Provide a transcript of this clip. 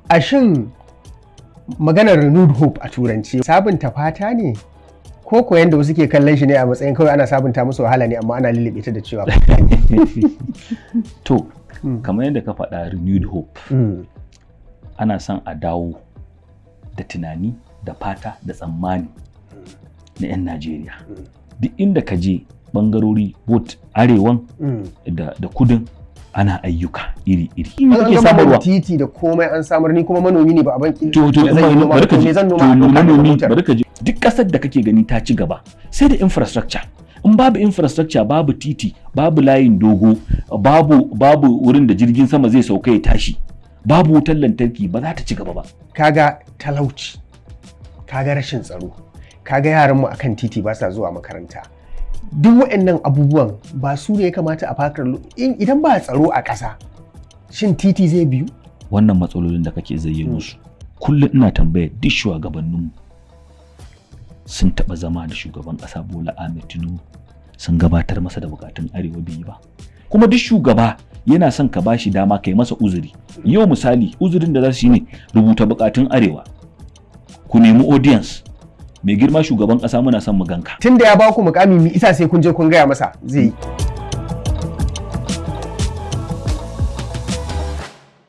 A shin maganar renewed hope a Turanci sabunta fata ne, ko ko yanda wasu ke kallon shi ne a matsayin kawai ana sabunta musu wahala ne, amma ana lullube ta da cewa fata ne? To, kamar yadda ka faɗa, renewed hope, ana son a dawo da tunani da fata da tsammani na 'yan Najeriya. Duk inda ka je, bangarori both arewan da kudin, ana ayyuka iri-iri. An Kake gama samarwa. titi da komai an samar, ni kuma manomi ne, ba a banki To da zan yi noma bari ka to ji me zan to noma a ɗauka daga manomi motar? Bari ka ji, duk ƙasar da kake gani ta ci gaba sai da infrastructure. In babu infrastructure, babu titi, babu layin dogo, babu wurin da jirgin sama zai sauka ya tashi, babu wutar lantarki, ba za ta ci gaba ba. Kaga talauci, kaga rashin tsaro, kaga yaranmu akan titi ba sa zuwa makaranta. Duk waɗannan abubuwan ba su ne ya kamata a fakar idan ba tsaro a ƙasa, shin titi zai biyu? Wannan matsalolin da kake zayyano su, kullum ina tambayar duk shugabanninmu, sun taɓa zama da Shugaban ƙasa Bola Ahmed Tinubu sun gabatar masa da bukatun Arewa? Bai yi ba. Kuma duk shugaba yana son ka bashi dama kai masa uzuri. Yau misali, uzurin da za su yi ne rubuta bukatun Arewa, ku nemi audience, mai girma shugaban ƙasa, muna son mu ganka. Tun da ya ba ku mukami, mi isa sai kun je kun gaya masa zai yi?